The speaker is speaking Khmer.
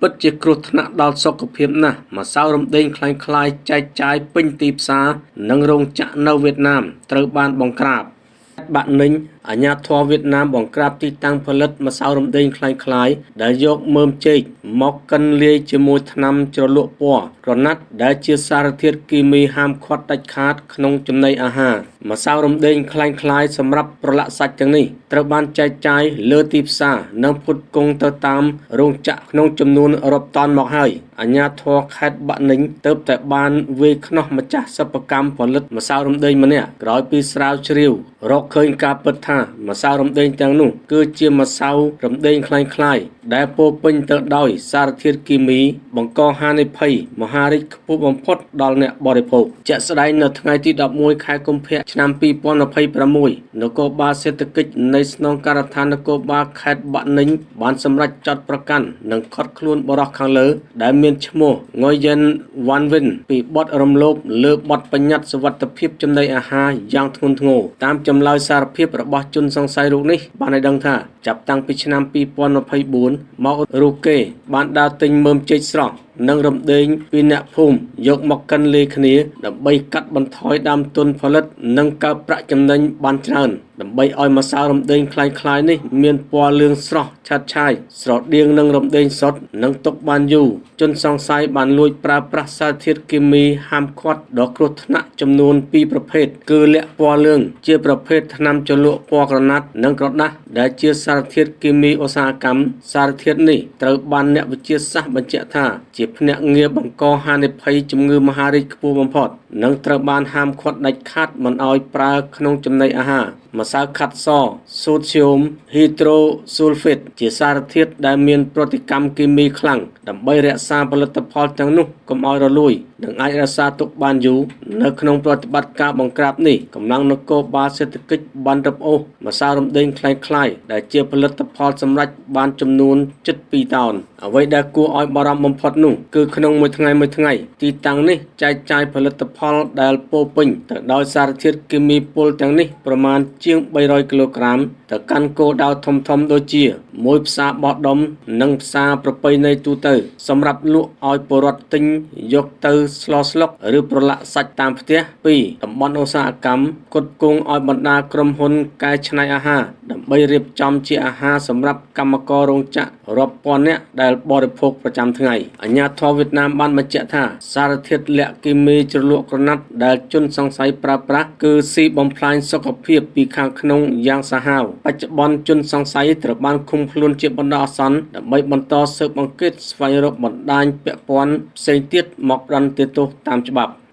ពិតជាគ្រោះថ្នាក់ដល់សុខភាពណាស់ម្សៅរំដេងក្លែងៗចែកចាយពេញទីផ្សារនិងរោងចក្រនៅវៀតណាមត្រូវបានបង្ក្រាប បាក់និញអាជ្ញាធរវៀតណាមបង្ក្រាបទីតាំងផលិតម្សៅរំដេងក្លែងៗដែលយកមើមចេកមកកិនលាយជាមួយថ្នាំជ្រលក់ពណ៌ក្រណាត់ដែលជាសារធាតុគីមីហាមឃាត់ដាច់ខាតក្នុងចំណីអាហារម្សៅរំដេងក្លែងៗសម្រាប់ប្រឡាក់សាច់ទាំងនេះត្រូវបានចែកចាយលើទីផ្សារនិងផ្គត់ផ្គង់ទៅតាមរោងចក្រក្នុងចំនួនរាប់តោនមកហើយអាជ្ញាធរខេត្តបាក់និញទើបតែបានវាយខ្នោះម្ចាស់សិប្បកម្មផលិតម្សៅរំដេងម្នាក់ក្រោយពីស្រាវជ្រាវរកឃើញការពិតថាម្សៅរំដេងទាំងនោះគឺជាម្សៅរំដេងក្លែងៗដែលពោរពេញទៅដោយសារធាតុគីមីបង្កហានិភ័យមហារីកខ្ពស់បំផុតដល់អ្នកបរិភោគជាក់ស្ដែងនៅថ្ងៃទី11ខែកុម្ភៈឆ្នាំ2026នគរបាលសេដ្ឋកិច្ចនៃស្នងការដ្ឋាននគរបាលខេត្តបាក់និញបានសម្រេចចាត់ប្រកាន់និងឃាត់ខ្លួនបុរសខាងលើដែលមានឈ្មោះងយិនវ៉ាន់វិនពីបទរំលោភលើបទបញ្ញត្តិសុវត្ថិភាពចំណីអាហារយ៉ាងធ្ងន់ធ្ងរតាមចម្លើយសារភាពរបស់ជនសង្ស័យរូបនេះបានឲ្យដឹងថាចាប់តាំងពីឆ្នាំ2024មករូបគេបានដើរទិញមើមចេកស្រស់និងរំដេងពីអ្នកភូមិយកមកកិនលាយគ្នាដើម្បីកាត់បន្ថយដើមទុនផលិតនិងកើប្រាក់ចំណេញបានច្រើនដើម្បីឲ្យម្សៅរំដេងក្លែងៗនេះមានពណ៌លឿងស្រស់ឆើតឆាយស្រដៀងនឹងរំដេងសុទ្ធនិងទុកបានយូរជនសង្ស័យបានលួចប្រើប្រាស់សារធាតុគីមីហាមឃាត់ដ៏គ្រោះថ្នាក់ចំនួន2ប្រភេទគឺលាក់ពណ៌លឿងជាប្រភេទថ្នាំជ្រលក់ពណ៌ក្រណាត់និងក្រដាសដែលជាសារធាតុគីមីឧស្សាហកម្មសារធាតុនេះត្រូវបានអ្នកវិទ្យាសាស្ត្របញ្ជាក់ថាជាភ្នាក់ងារបង្កហានិភ័យជំងឺមហារីកខ្ពស់បំផុតនិងត្រូវបានហាមឃាត់ដាច់ខាតមិនឲ្យប្រើក្នុងចំណីអាហារម្សៅខាត់សសូដ្យូមហ៊ីដ្រូស៊ុលហ្វេតជាសារធាតុដែលមានប្រតិកម្មគីមីខ្លាំងដើម្បីរក្សាផលិតផលទាំងនោះកុំឲ្យរលួយនិងអាចរក្សាទុកបានយូរនៅក្នុងប្រតិបត្តិការបង្ក្រាបនេះកម្លាំងនគរបាលសេដ្ឋកិច្ចបានរឹបអូសម្សៅរំដេងក្លែងៗដែលជាផលិតផលសម្រេចបានចំនួនជិត2តោនអ្វីដែលគួរឲ្យបារម្ភបំផុតនោះគឺក្នុងមួយថ្ងៃមួយថ្ងៃទីតាំងនេះចែកចាយផលិតផលដែលពោរពេញទៅដោយសារធាតុគីមីពុលទាំងនេះប្រមាណជាង300គីឡូក្រាមទៅកាន់គោលដៅធំៗដូចជាមួយផ្សារបោះដុំនិងផ្សារប្រពៃណីទូទៅសម្រាប់លក់ឲ្យពលរដ្ឋទិញយកទៅស្លស្លុកឬប្រឡាក់សាច់តាមផ្ទះ2តំបន់ឧស្សាហកម្មផ្គត់ផ្គង់ឲ្យបណ្ដាក្រុមហ៊ុនកែច្នៃអាហារដើម្បីរៀបចំជាអាហារសម្រាប់កម្មកររោងចក្ររាប់ពាន់នាក់ដែលបរិភោគប្រចាំថ្ងៃអាជ្ញាធរវៀតណាមបានបញ្ជាក់ថាសារធាតុលាក់គីមីជ្រលក់ក្រណាត់ដែលជនសង្ស័យប្រើប្រាស់គឺស៊ីបំផ្លាញសុខភាពពីខាងក្នុងយ៉ាងសាហាវបច្ចុប្បន្នជនសង្ស័យត្រូវបានឃុំខ្លួនជាបណ្ដោះអាសន្នដើម្បីបន្តស៊ើបអង្កេតស្វែងរកបណ្ដាញពាក់ព័ន្ធផ្សេងទៀតមកផ្ដន្ទាទោសតាមច្បាប់។